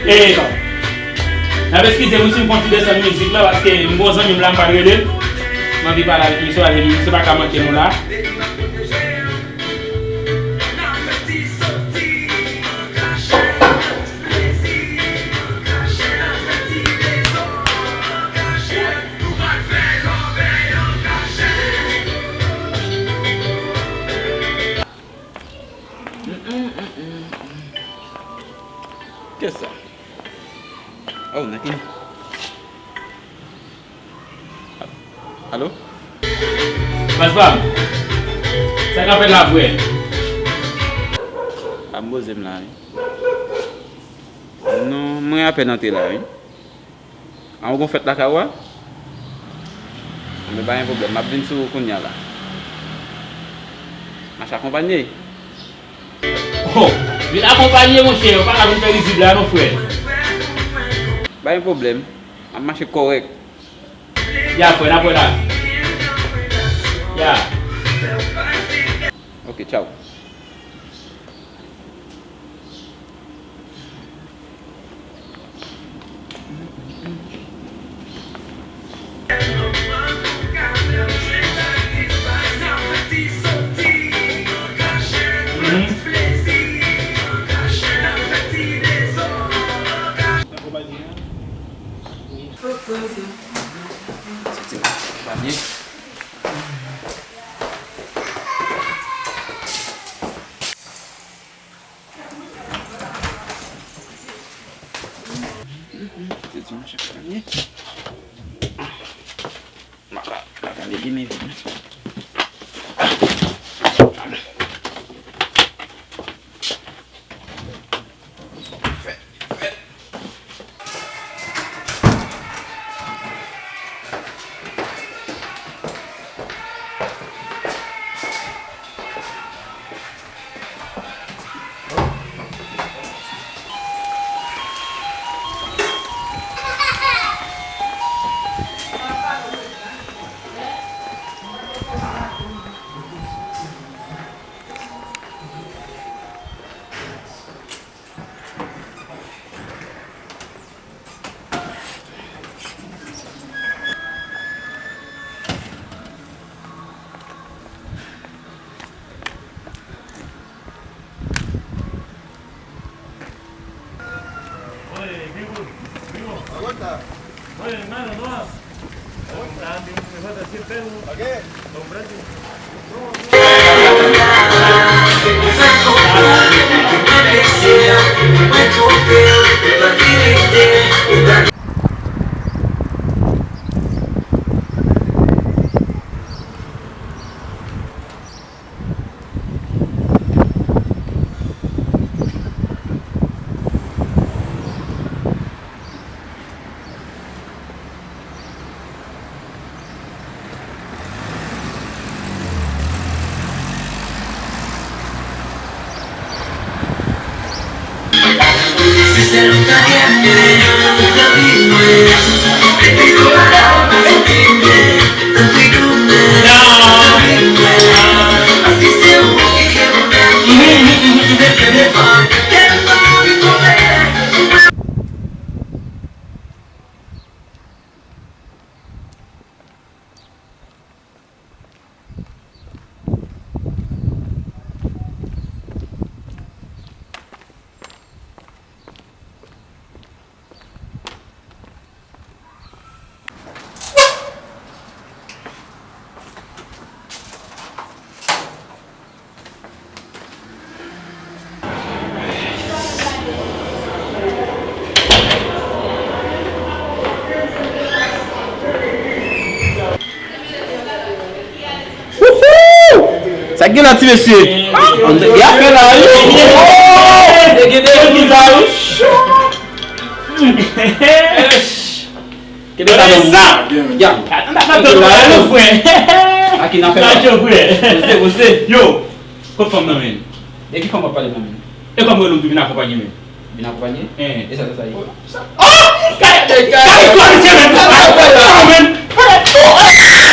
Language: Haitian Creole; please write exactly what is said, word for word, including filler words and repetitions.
E, n ap eskize m wi si m fè yon ti desann mizik la, paske m gen yon zanmi m la, m pral rele l. M anvi pale avèk misye, paske misye pa ka manke nou la. Kiyès sa? Oh, nan ki. Alo? Baz pa m. Sa k ap fèt la, frè? A, m poze m la, wi. Non, mwen apèn antre la, wi. A, ou gon fèt lakay ou a? Anben, pa gen pwoblèm, m ap vin sou ou kounye a la. M ap akonpanye. Oh, vin akonpanye, monchè, ou pa ka vin fè rizib la non, frè. Pa gen pwoblèm, m ap mache kòrèk. Ya, frè, n ap wè la. Ya. Ok, tchaw. Se dimanch ak premye. Maka, maka, leve men vin. Wouhou! Sa k gen la, ti mesye? Gen afè la, wi. Gen, gen, gen, gen, gen, gen. Kenbe sa, non. Ya. Atan, atan, atan, atan, frè. Aki n ap fè la. Yo, kot fanm nan, men? De ki fanm w ap pale la, men? E kòm mwen, nou vin akonpanye, men. Vin akonpanye? Eh. E sa, sa, sa ye? Oh! Kay, kay, kay, kay, kay, kay, kay, kay, kay, kay, kay, kay, kay, kay,